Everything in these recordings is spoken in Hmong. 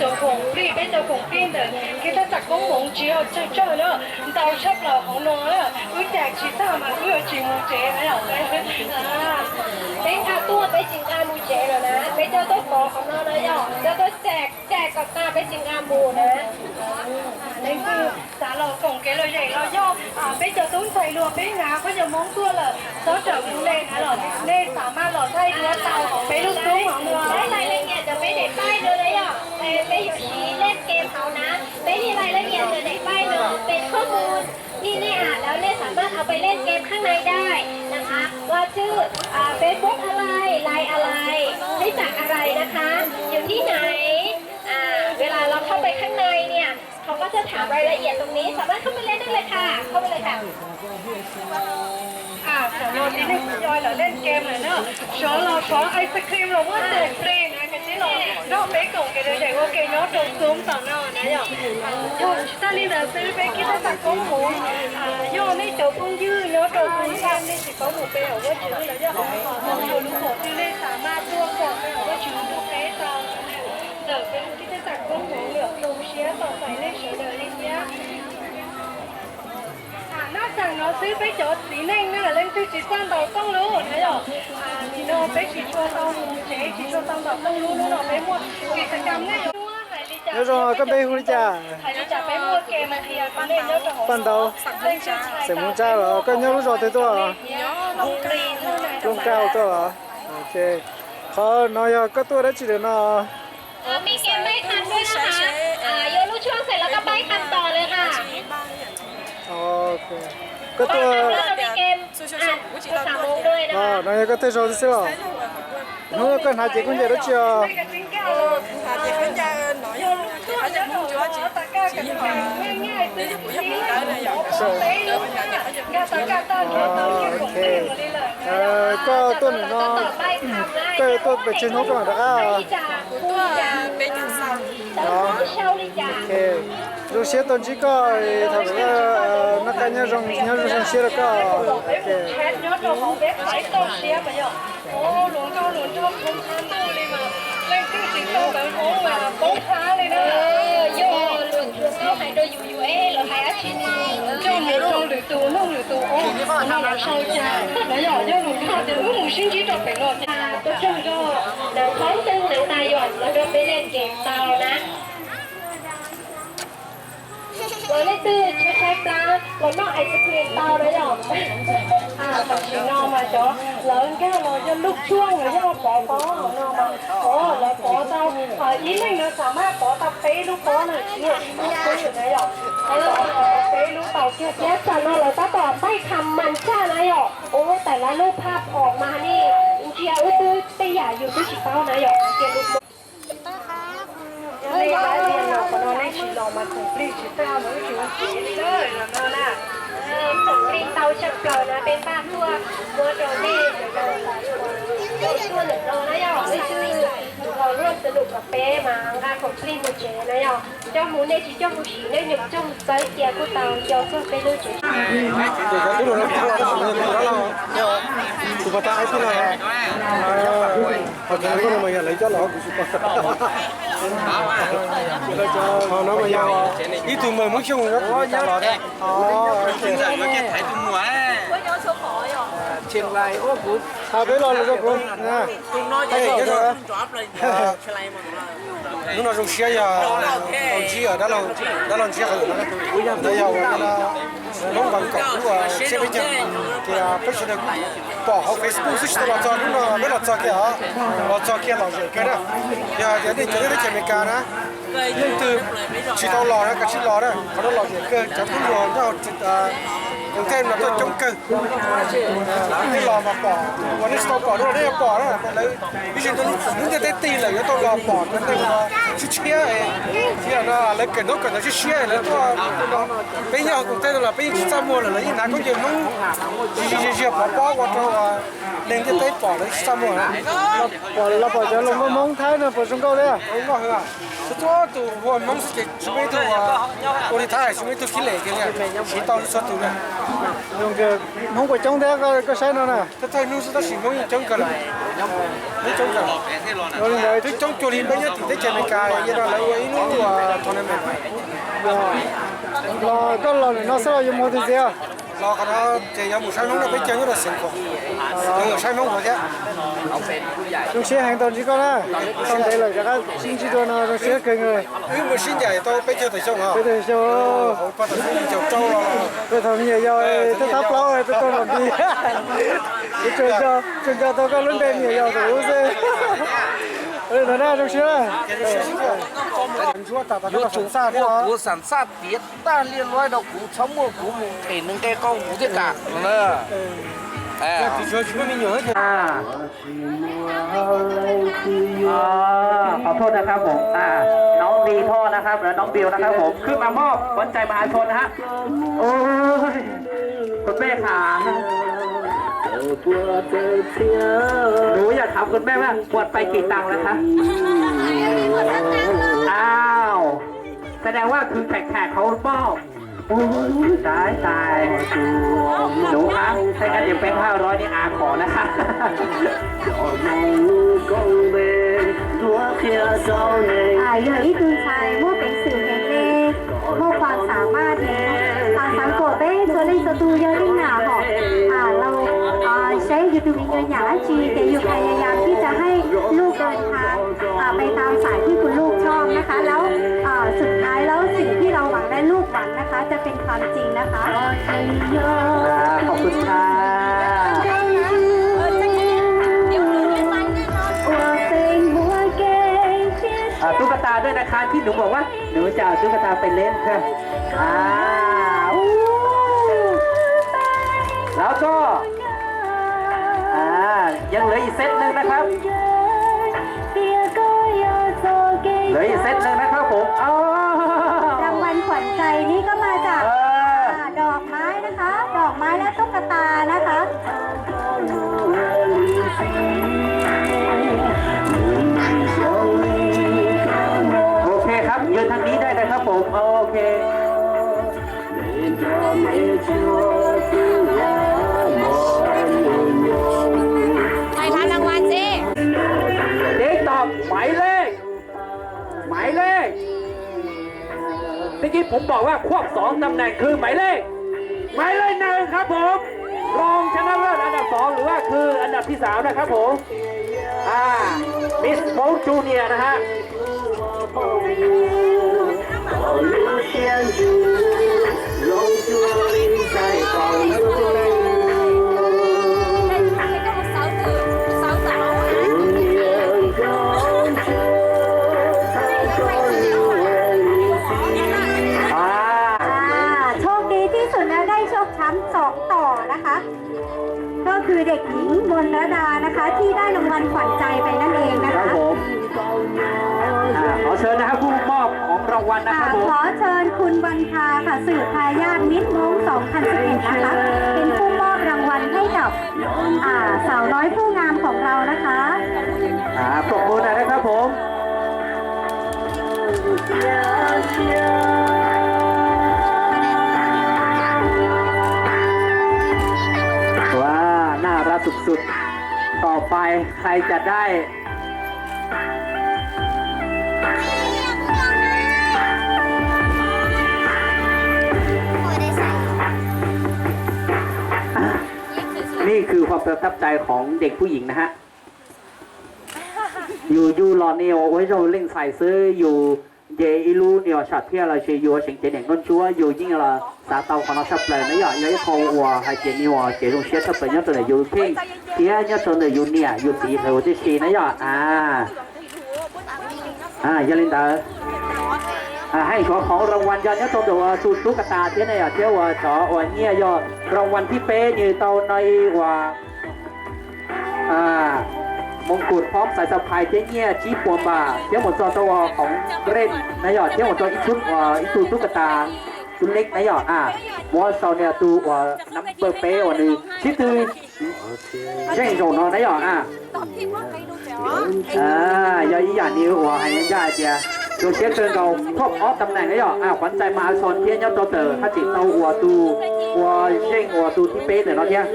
Cov khoom plig, peb cov khoom plig ntawm kev thaj tsam koob hmoov tsis yog tsawg tsawg na, ntau tshaj plaws hauv no na. Wb cais tsis tag mas wb yuav tsis mus tsev na yom. Peb nqa tuaj, peb tsis nqa mus tsev lawm na, peb coj tuaj pov hauv no na yom, coj tuaj cais, cais kom tag peb tsis nqa mus na. Leej twg xav los koom kev lom zem los yog peb cov tub ntxhais hluas peb hnav khaub ncaws Hmoob tuaj lawm txhob rawm mus ne na los nej xam maj los thaij duab tau hauv peb lub xub hauv no. Peb daim paj no na yom, peb yuav siv lej kem hauv na, peb li laj lej niam ntawm daim paj no peb khob mus. Ni nej a, lawv nej xam maj au peb lej kem khav nai dai na, wa tswj Facebookอะไร,ไลน์อะไร, รู้จักอะไรนะคะ อยู่ที่ไหน เวลาเราเข้าไปข้างในเนี่ย เขาก็จะถามรายละเอียดตรงนี้ สามารถเข้าไปเล่นได้เลยค่ะ เข้าไปเลยค่ะ Tam no ces nej kuj yog lawv lej kem lawm na, sov los sov ice cream los muab tag pleg na, koj tib los nrog peb koom kev lom zem ua ke nyob rau Zoom tom no na yom. Yog tsis tag li ntawd xwb, peb kev thaj tsam koob hmoov, yog nej cov phooj ywg nyob rau Zoom nej tsis paub mus pe hauv Vajtswv los yog mus rau lub qhov twg nej xam maj tuaj koom pe hauv Vajtswv nrog peb tau ntawm peb lub kev thaj tsam koob hmoov, zoo siab tos txais nej sawv daws li thiab. Naj xeem no xwb peb cov txiv neej na leej twg tsis txawj ntaus tooj lub na yom, nim no peb tsis tshua tau mus tsev, tsis tshua tau ntaus tooj lub, hnub no peb muaj kis tas kam na yom. Nyob zoo, koj npe hu li cas? Paj Ntau. Xeem Hmoob Tsab los? Koj nyob lub zos twg tuaj? Plooj Kauj tuaj los? Qhov no yog koj tuaj dab tsi lawm no? Koj tuaj, no yog koj thawj zaug xwb los? Hnub no koj hnav ces khaub ncaws dab tsi os? Koj tuaj ntawm no, koj tuaj pes tsawg hnub koj mam rov qab? Zoo siab tau ntsib koj, thaum noj qab nyob zoo, nyob zoo zoo siab rau koj. Yog lwm tus nug lwm tus, no los sau cas, no yog lwm tus tias wb mus sib ntsib rau pem no cas, tus tsaug zog, lawv thaub ntwg lawv tas yom, lawv rau peb leej kev tau na. Los leej twg tshaib tshaib plab los noj ice cream tau na yom. Tam sim no mas cov lawv nkag los yog lub tshuaj los yog pov pob no mas, o, lawv pov tau, ib leeg no xam maj pov tau peb lub pob na, tsis yog ib lub xwb na yom. Peb lub tau kiag thiab, tam no lawv tab tom npaij kham mas tsaj na yom. Ua tam lawv lub phaj phom mas li ntsia wb twb tej yam yus twb tsis paub na yom. Nej tsis los mas khoom plig tsis tau mas wb tsis ua kev li lawm no na. Khoom plig tau tshaj plaws na, peb npaj tuaj muab rau nej sawv daws tuaj ntawm no na yom. Leej twg los luaj sawv num kom peb mas nqa khoom plig mus tsev na yom. Coj mus, nej tsis coj mus sim, nej nyuam coj mus txawb cia kuj tau, nco txog peb lub tsev. Ib tug mas Hmoob Xyooj, peb los lawm rau kuv. Hnub no zoo siab yog tau ntsib dab laug Ntshiab Qhawv, ntawd yog Hmoob Npas Kaum lub siab peb caug, ces peb sawv daws pom hauv Facebook xwb tsis tau los txog, hnub no peb los txog kiag os, los txog kiag lom zem kawg na. Yog tias nej cov nyob teb chaws Amelikas na, leej twg tsis tau los na, kav tsij los na, qhov no lom zem kawg, cov tub hluas nyob hauv Koom Thaij no tuaj coob kawg. Nej los mas pom, uas nej tsis tau pom hnub no nej yuav pom na, lawv ib zaug hnub ntiaj teb tig lawm yuav tau los pom cov neeg uas tshiab tshiab, thiab no lawv kawm ntaub kawm ntawv tshiab tshiab lawv tuaj no. Peb nyob hauv Koom Thaij no los peb yeej tsis txaj muag lawm, lawv yeej hnav khaub ncaws Hmoob ziag ziag phov pob ua rau neeg ntiaj teb pom, lawv tsis txaj muag. Los pom cov hluas nkauj Hmoob Thaib no puas zoo nkauj thiab? Zoo nkauj heev. Txhua txhua tus hu ua Hmoob xwb ces tsis muaj ib tug ua li Thaib, tsis muaj ib tug khib lem kiag li, siv tau txhua tus na. Zoo kawg, Hmoob puas coob thiab koj saib no na? Thawj thawj hnub xwb tab sis Hmoob yeej coob kawg lawm. Twb coob cuag li peb nyob tim teb chaws Amelikas, yog no lawv ua ib lub tournament. Los koj los ntawm no xwb los yuav mus tus ntxiv? Los qhov no ces yuav mus saib Hmoob rau peb caug nyob rau xeev Khuam, yuav mus saib Hmoob hauv thiab. Zoo siab heev tau ntsib koj na, tau ntev lawm rov qab sib ntsib dua no zoo siab kawg nkaus. Wb mus sib ncaim tau peb caug tawm xyoo os. Peb caug xyoo. Peb thaum me nyuam yaus, peb thab plaub peb tuaj nrog nti. Tsuas nco tau koj lub npe me nyuam yaus thaum ub xwb. Ntawd na zoo siab. Yuav tsum ua kuv xam xaj tiav tag liaj luaj rau kuv txhob muaj kuv mus them nws nqe qau kuv thiaj kam. ขอโทษนะครับผม อ่า น้องดีพ่อนะครับ แล้วน้องบิวนะครับผม ขึ้นมามอบขวัญใจมหาชนนะฮะ โอ้ย คุณแม่ขา หนูอยากถามคุณแม่ว่าหมดไปกี่ตังค์แล้วคะ อ้าว แสดงว่าคือแขกๆเขามอบ โอ้ย ตาย ตาย หนูคะ ถ้างั้นเดี๋ยวแบงค์ห้าร้อยนี่อาขอนะคะ Yog ib tug ntxhais muaj peev xwm heev le, muaj ความสามารถ heev, xav xav kom peb txhua leej txhua tus yog leej nam hom, los saib yus tus me nyuam nyam dab tsi ces yus พยายามที่จะให้ลูกเดินทางไปตามสายที่คุณลูกชอบนะคะ แล้วสุดท้ายแล้วสิ่งที่เราหวังและลูกหวังนะคะจะเป็นความจริงนะคะ ขอบคุณครับ ตุ๊กตาด้วยนะคะที่หนูบอกว่าหนูจะเอาตุ๊กตาไปเล่นค่ะ อ่าอู้แล้วก็ อ่า ยังเหลืออีกเซตหนึ่งนะครับ เหลืออีกเซตหนึ่งนะครับผม อ๋อ รางวัลขวัญใจนี่ก็มาจาก เออ อ่า ดอกไม้นะคะ ดอกไม้และตุ๊กตานะคะ โอเคครับ ยืนทางนี้ได้เลยครับผม โอเค ใครรับรางวัลสิ ติ๊กต็อก หมายเลข หมายเลข เมื่อกี้ผมบอกว่าควบสองตำแหน่งคือหมายเลข หมายเลขหนึ่งครับผม รองชนะเลิศอันดับสอง หรือว่าคืออันดับที่สามนะครับผม อ่า Miss Hmong Junior นะฮะ อ่า อ่า โชคดีที่สุดนะ ได้โชคช้ำสองต่อนะคะ ก็คือเด็กหญิงมนรดานะคะ ที่ได้รางวัลขวัญใจไปนั่นเองนะคะ ครับผม อ่า ขอเชิญนะครับ ผู้มอบของรางวัลนะครับผม ขอเชิญคุณวันทาค่ะ สืบทายาท Miss Hmong สองพันสิบเอ็ด นะคะ เป็นผู้มอบรางวัลให้กับ อ่า สาวน้อยผู้งามของเรานะคะ อ่า ปรบมือหน่อยนะครับผม ว้า น่ารักสุดๆ ต่อไปใครจะได้ นี่คือความประทับใจของเด็กผู้หญิงนะฮะ Yus yug los ne ua ib zaug leej ntxhais xwb, yus nce ib lub niag sam thiaj los sis yus ua seev cev niam nkauj ntsuab, yus yeej los xav tau qhov no tshaj plaws na yom. Yog ib qho uas hais tias nws ua kev zoo siab tshaj plaws nyob rau ntawm yus kheej thiab nyob rau ntawm yus niam yus txiv lawv ua tib si na yom. A, yog li ntawd, hais txog qhov rau vas yog nyob rau ntawm tus tub kas tas thiab ne yom, thiab uas cov uas nyiaj yog rau vas thib peb nws tau no ib uas mos kus phob xaiv xab phais thiab nyiaj tsib puas npam thiab mus txog rau uas khoov rej na yom, thiab mus rau ib tug tub kas tas tub leb na yom. A, muab sau niag tus uas nab npawj peb uas nws sib tw zeej zaum no na yom. A, yog ib yam nws uas hais ncaj hais tias zoo siab kawg nkaus thoob ob tam neem na yom. A, quán chay Mã Sôn thiab nyob rau ntawm haj tseem tau uas tus Ua zeej ua tus thib peb ntawm no thiab.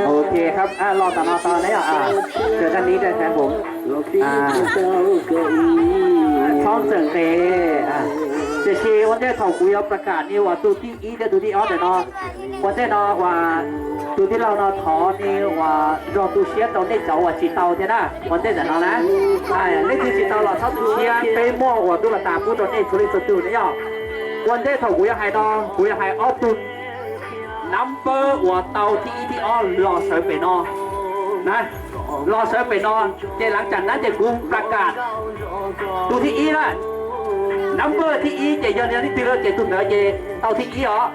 Ok, los tam no tau ne, ces dab nib dab ntxaim npaum txhob txeem nqes. Tiam sis ua ntej thaum kuv yuav plas kam ni uas tus thib ib thiab tus thib ob ntawm no, ua ntej no uas tus tij laug no thov ni uas nrog tu siab rau nej cov uas tsis tau thiab na, ua ntej ntawm no na. Leej twg tsis tau los txhob tu siab, peb muaj uas ntuj las tas pub rau nej txhua leej txhua tus na yom. Ua ntej thaum kuv yuav hais no, kuv yuav hais ob tug number uas tau thib ib thib ob los sawv pem no na, los sawv pem no, ces lav tsam nab ces kuv plas kam tus thib ib na. Number thib ib ces yog leej twg los ces tus ntawd ces tau thib ib os.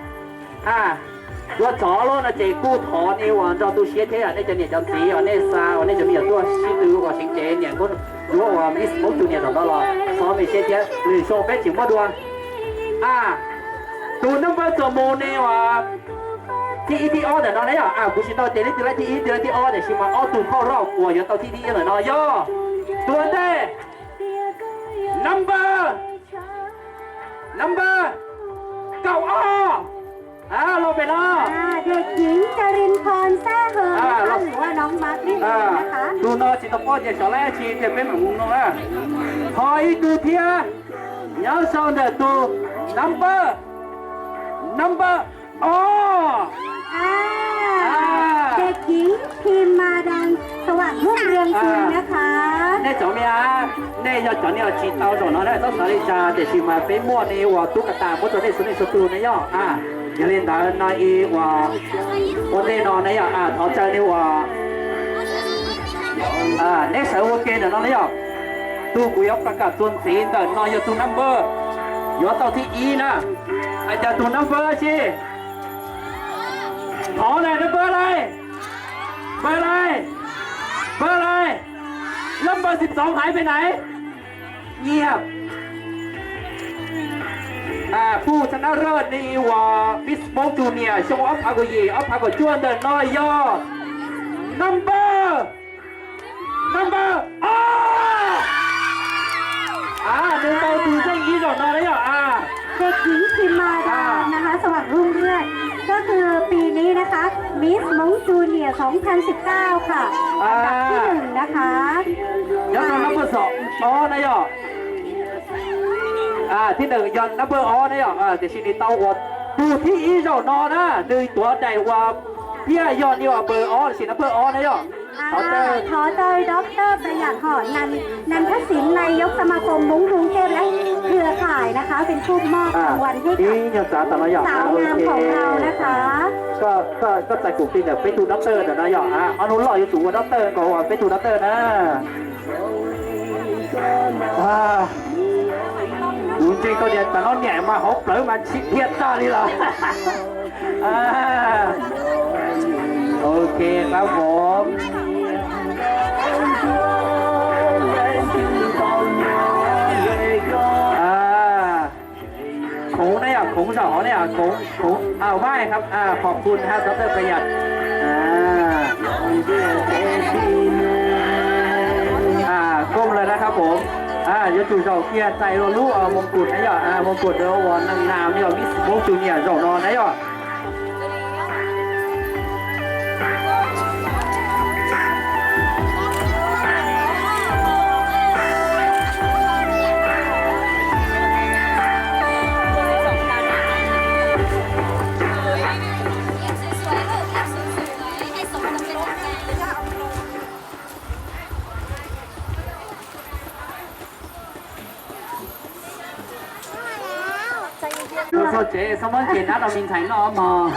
Ua tsov loj no ces kuj thov nej uas nrog tu siab thiab, nej cov niam cov txiv uas nej xa uas nej cov me nyuam tuaj sib tw uas seev cev niam nkauj duab uas Miss Hmoob Junior zaum no los txhob me siab thiab, lwm zaus peb tseem muaj dua. Tus number txuas mus ne uas thib ib thib ob ntawm no ne yom, kuv tsis tau tias leej twg laij thib ib leej twg laij thib ob, tiam sis mas ob tug phauj loj uas yuav tau thib ib ntawm no yog tus ntej number, number kaum ob, los pem no. Tus no tsis tau paub tias xyov laib tsi tias peb mam mus no na. Ho ib tug thiab nyob sau ntawm tus number, number ob. เด็กหญิงพิมมาดา สว่างรุ่งเรืองกุลนะคะ Nej cov me, nej yog cov nej tsis tau zaum no na, txhob xav li cas, tiam sis mas peb muaj nej uas tub ka tas muab rau nej txhua leej txhua tus na yom. Yog li ntawd no ib uas ua ntej no na yom, thov caw nej uas neb sawv ua ke ntawm no na yom. Tus kuv yuav plas kam txuas ntxiv ntawm no yog tus number yuav tau thib ib na. Hais tias tus number tsi? Thov na, number lai, number lai, number lai, number xib xoov haiv pem nais. Nyiam. Puj tsa nab raj ni uas Miss Hmoob Junior xyoo ob phav kaum yim ob phav kaum cuaj ntawm no yog number, number ob. Nws tau tus zeej ib zaum no na yom. เด็กหญิงพิมมาดานะคะ สว่างรุ่งเรือง ก็คือปีนี้นะคะ Miss Hmong Junior สองพันสิบเก้า ค่ะ อันดับที่หนึ่งนะคะ Nyob rau number ob na yom. Thib nees yog number ob na yom, tiam sis nws tau ua tus thib ib zaum no na, nws tuav daim uas thiaj yog nws uas number ob, tiam sis number ob na yom. À, thỏ tôi Doctorประหยัด họ Nành, Nành Thác Sỉn, Nây Dốc Samakom Múng Hung Kep Lé Khưa Khảiนะคะ เป็นผู้มอบรางวัลให้กับสาวงามของเรานะคะ Koj txais kuv ti ntawm peb tug doctor ntawm no yom, ob hnub loj yuav tsum ua doctor nkaus peb tug doctor na. Kuv ntseeg tau tias tam no niam mas hauv plawv mas tsis dhia tag li lawm. Ok, qab vov. Khov na yom, khov zaum hov na yom, khov, khov, a, vai khab, a, khov khun ha, xov tawj pes yam. Koj lawm na khabผม, yuav tsum zaum kiag txais lub mos kus na yom, mos kus uas neeg nam ne yom, Miss Hmoob Junior zaum no na yom. Txog tsev txhob muab ces nab rau me ntxhais noj mog.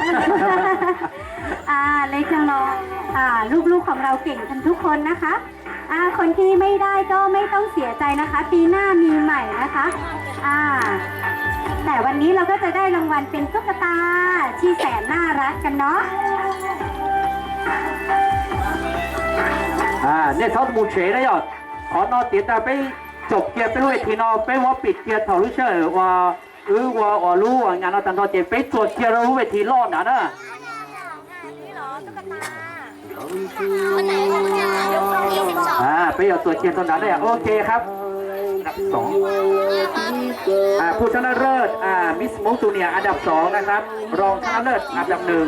อ่า เล็กยังน้อย อ่า ลูกๆของเราเก่งกันทุกคนนะคะ อ่า คนที่ไม่ได้ก็ไม่ต้องเสียใจนะคะ ปีหน้ามีใหม่นะคะ อ่า แต่วันนี้เราก็จะได้รางวัลเป็นตุ๊กตาที่แสนน่ารักกันเนาะ Nej txhob mus tsev na yom. Qhov no tiav tas peb caum kiag peb lub ves thim no, peb muab pim kiag thaum lub sij hawm uas wb ua ua lub uas nyam no tag nrho ces peb txuas kiag rau lub ves thim loj ntawd na. Peb yuav txuas kiag rau ntawd na. Ok khab. อันดับสอง อ่า ผู้ชนะเลิศ อ่า Miss Hmong Junior อันดับสองนะครับ รองชนะเลิศอันดับหนึ่ง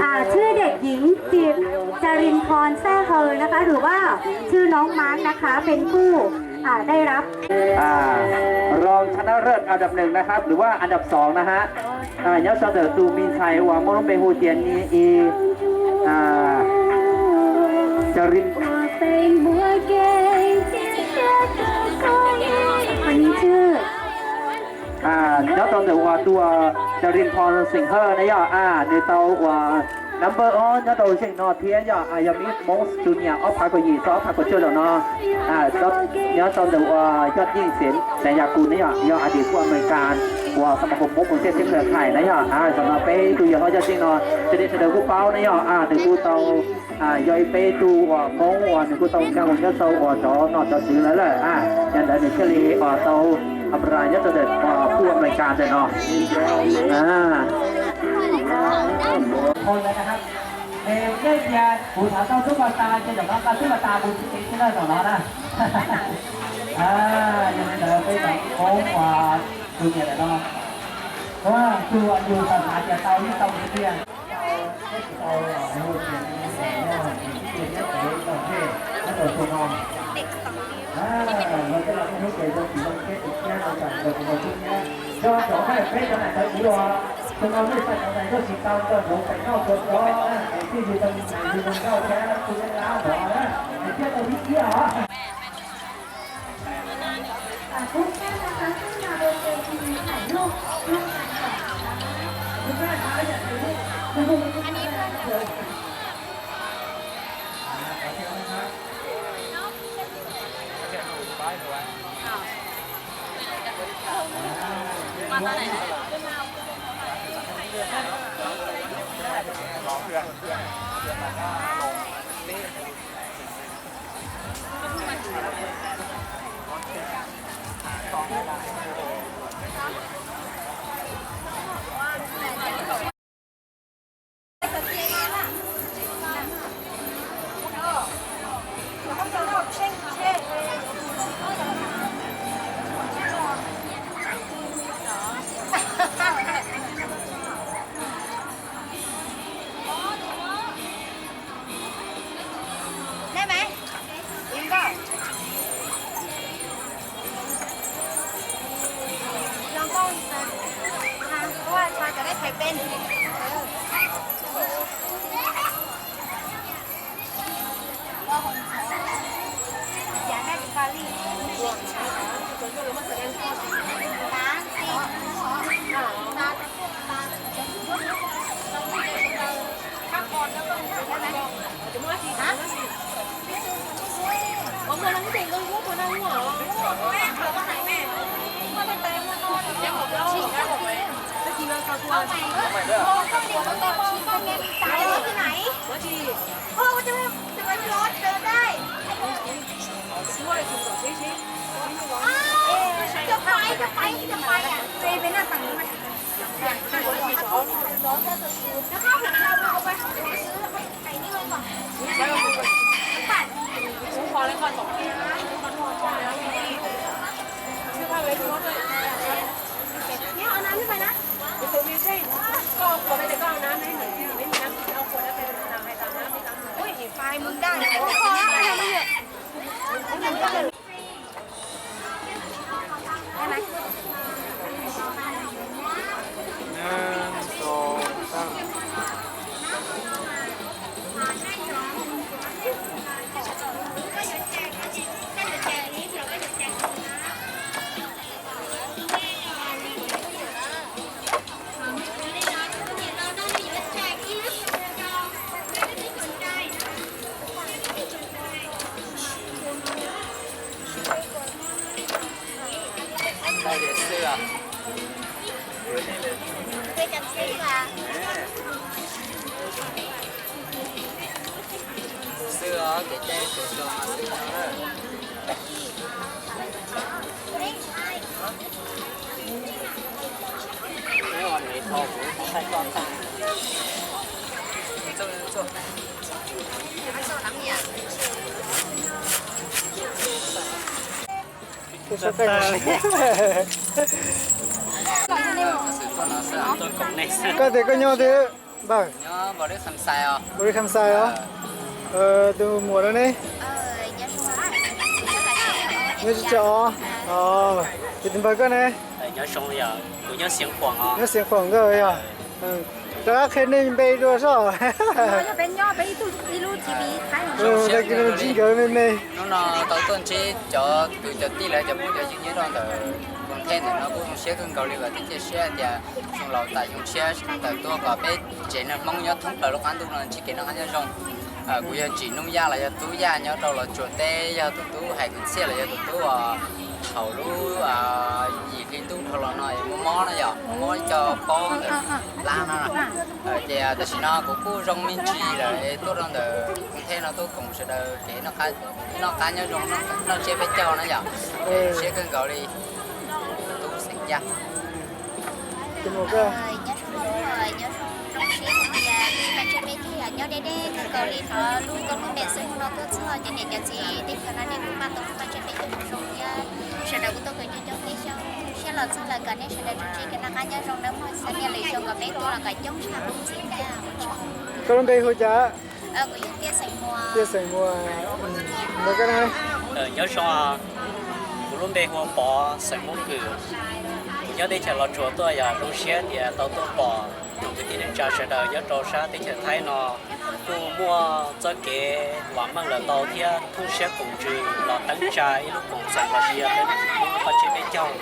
อ่า ชื่อเด็กหญิงจิตรจรินทร์แซ่เฮอนะคะ หรือว่าชื่อน้องมาร์คนะคะ เป็นผู้ อ่า ได้รับ อ่า รองชนะเลิศอันดับหนึ่งนะครับ หรือว่าอันดับสองนะฮะ อ่า nyob rau ntawm tus me ntxhais uas muaj lub npe hu tias Ni I, à, Cà Rim. คนนี้ชื่อ อ่า nyob rau ntawm uas tus, à, Cà Rim Thon Xeem Hawj na yog, à, nws tau uas number ob nyob rau zeej no thiab yog, à, yog Miss Hmong Junior ob phav kaum yim txog ob phav kaum cuaj zaum no. À, nyob rau ntawm uas Yaj Yeej Xeem Xeem Yaj Kus ne yog, yog ib tug pub Amelikas uas xab ma hom Hmoob mus thiaj thiab khwv thais na yog, à, zaum no peb tus yawg hlob Yaj Yeej no sawv daws sawv daws kuj paub ne yog, à, nws kuj tau, à, yog ib peb tug uas Hmoob uas nws kuj tau nkag los nyob rau uas cov nom cov tswv lawm lawm, à, yog ntawd nws thiaj li uas tau Amelikas nyob rau ntawm uas pub Amelikas ntawm no. À. Tes nej tias kuv xav tau tub pas tas ces zaum no nqa tub pas tas mus txhib kev thiab na zaum no na. Yog li ntawd peb cov Hmoob uas tus niam ntawm no, tus uas yus xav xav tias tau yeej tau tiag. Peb tsis tau hu tias nyob tsis tau thiab tau thiab tau txog no. Los tej los nej hnub ces zoo tsis zoo thiab tsis thiab zoo tam ntawd tsis zoo thiab. Yog cov peb cov nam cov txiv uas tus no nej txais cov tais tuaj tsis tau tau tus pem noj tuav cov, es thiaj yus tau yus mus nkauj thiab tus nej lab ntov na, es thiaj tau ib kiag os. Koj tias koj nyob twg npawg? Npaus Lis Kham Xais os. Tus muam no ne? Nyob Tsis Tsa os. Ces tus npawg koj ne? Nyob Xeev Khuam nkawd yog. Rov qab qhia nej npe dua soj. Tag kis no ntsib nkawd me me. Hnub no tau tuaj ntsib cov kwv cov tij lawv cov phooj cov ywg nyob rau ntawm Koom Thej ntawm no kuj zoo siab kawg nkaus li, vam thiab cia siab tias xyoo laus tas xyoo tshiab tawm tuaj kom peb tsev neeg Hmoob nyob thoob plaws lub qab ntuj no ntsib kev noj qab nyob zoo. Kuv yog Tsim Nuj Yaj los yog Tub Yaj nyob rau Los Tsuas teb, yog tus tub hais kwv txhiaj los yog tus tub haum lub yim hli ntuj dhau los no muaj mob na yom, muaj mob ib co pob ntawm plab no. Ces tam sim no kuv kuj zoo me ntsis lawm, tuaj rau ntawm Koom Thej no tuaj koom sawv daws kev noj qab nyob zoo, noj tsiab peb caug na yom. Siab kawg nkaus li. Tub xeem Yaj. Nyob zoo, nyob zoo, zoo siab tias peb pab tsiab peb caug yog nyob deb deb kawg nkaus li, thov lub koob lub npe xwb. Hnub no tuaj txog ces niam cov txiv teb chaws no nej kuj npaj tau pab tsiab peb caug zoo zoo thiab sawv daws kuj tuaj kawm coob coob peb xyoos. Siab los txog lawm kom nej sawv daws ntsib kev noj qab nyob zoo nawb, muaj xav niaj lwm xyoo kom peb tuaj los kom coob tshaj qub ntxiv thiab. Koj lub npe hu cas? Kuv yog Tiaj Xeem Muas. Tiaj Xeem Muas, nyob zoo. Kuv lub npe hu ua Pov xeem Hmoob Kws. Kuv nyob teb chaws Los Tsuas tuaj, yog zoo siab tias tau tuaj pom tsoom kwv tij neej tsa sawv daws nyob rau sab teb chaws Thaib no kuj muaj txoj kev vam meej lawm ntau thiab thoob siab koom ntsws los teeb tsa ib lub koom txoos los sis yog peb Hmoob pab tsiab peb caug.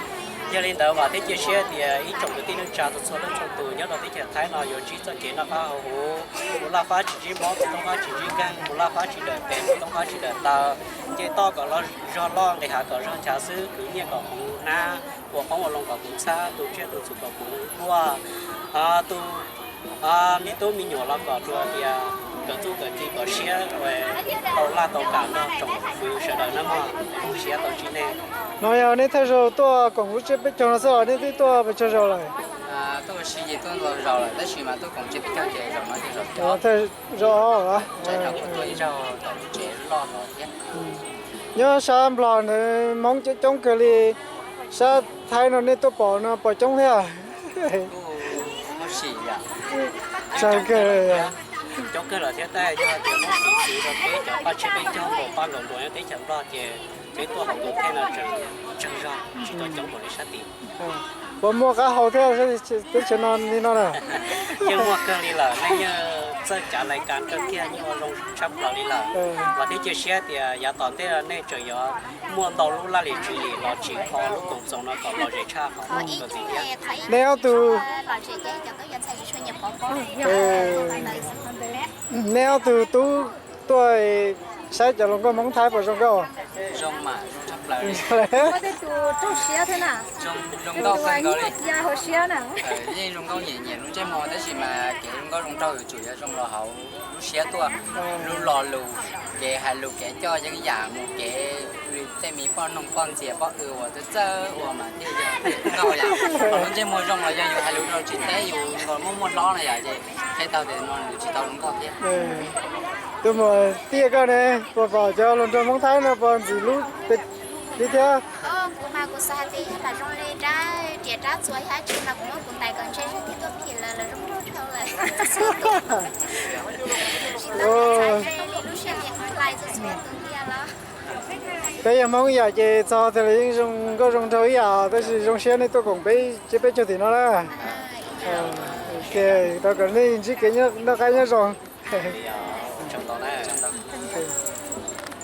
Yog li ntawd vam thiab cia siab tias ib tsoom kwv tij neej tsa txhua txhua leej txhua tus nyob rau teb chaws Thaib no yuav ntsib txoj kev noj qab haus huv, mus laj fab tsis ntsib mob, mus toob fab tsis ntsib nkeeg, mus laj fab tsis dawm tes, mus toob fab tsis dawm taw, nce toj kom zog loj, nqis hav kom zog nchav xwb, khwv nyiaj kom kuv hnab, ua qoob ua loo kom kuv txhab, tu tsiaj tu txhu kom kuv huaj, tu me tub me nyuam los kom dua tias kawm txuj kawm ci kom siab tau laj tau kam nrog tsoom kwv sawv daws nawb mog. Zoo siab tau ntsib nej. No yog nej thawj zaug tuaj koom lub tsiab peb caug no xwb los nej twb tuaj pes tsawg zaus lawm? Tuaj ua si ces tuaj ntau zaus lawm tab sis mas tuaj koom tsiab peb caug ces zaum no ces zaum thawj zaus. Nyob sab Nplog ntawd Hmoob coob coob kawg li, sab Thaib no nej tuaj pom no pom coob thiab. Tsawg kawg. Coob kawg lawm thiab, tab yog tias Hmoob txwv txwv rau peb cov pab tsiab peb caug nkaus pab nkaus nkaus nyob teb chaws Nplog ces peb tuaj hauv Koom Thej no tseem tsawg zog, tsis tau coob npaum li sab tid. Puas muaj qab hau thiab teb chaws no li no na? Yeej muaj kawg li lawm, nej yeej txawj cav lais kas kawg kiag, yeej ua zoo tshaj plaws li lawm. Vam thiab cia siab tias yav tom ntej nej tseem yuav muaj ntau lub laj lim tswv yim los tsim kho lub koom txoos no kom lom zem tshaj qhov no ntxiv thiab. Nej ob tug, nej ob tug tub tuaj saib cov hluas nkauj Hmoob Thaib puas zoo nkauj? Zoo mas zoo tshaj plaws li. Zoo nkauj kawg nkaus li. Yeej zoo nkauj nyiam nyiam lub ntsej muag tab sis mas kev zoo nkauj zoo nraug yuav tsum yog zoo los hauv lub siab tuaj, lub lo lus, kev hais lus kev coj yeeb yam mus kev li tej me poj noog poj ntxias poj w uas txawj txawj ua mas thiaj yog nkauj yom. Ho lub ntsej muag zoo los yog yus hais lus rau tsis teb yus nkaus muaj muaj hlob na yom, ces qhia tau tias no nws tsis tau zoo nkauj thiab. Tus muam Tiaj koj ne, puas pom cov hluas nraug Hmoob Thaib no puas ntxim hlub li thiab? Kuv mas kuv xav hais tias yog lam zoo li rab riam rab txuas thiab tsis mas kuv muab kuv ntais kom ntshe zog thiab tuaj phim lawv lawv zoo nraug dhau lawm. Tsis tau xav ze li lub siab li qhov hlais txhua txhua tus tiag los. Peb yog Hmoob yam ces txog tias lawv yeej zoo nkauj zoo nraug ib yam tab sis zoo siab nej tuaj koom peb tsiab peb caug tim no na. Rau kom nej ntsib kev noj qab nyob zoo.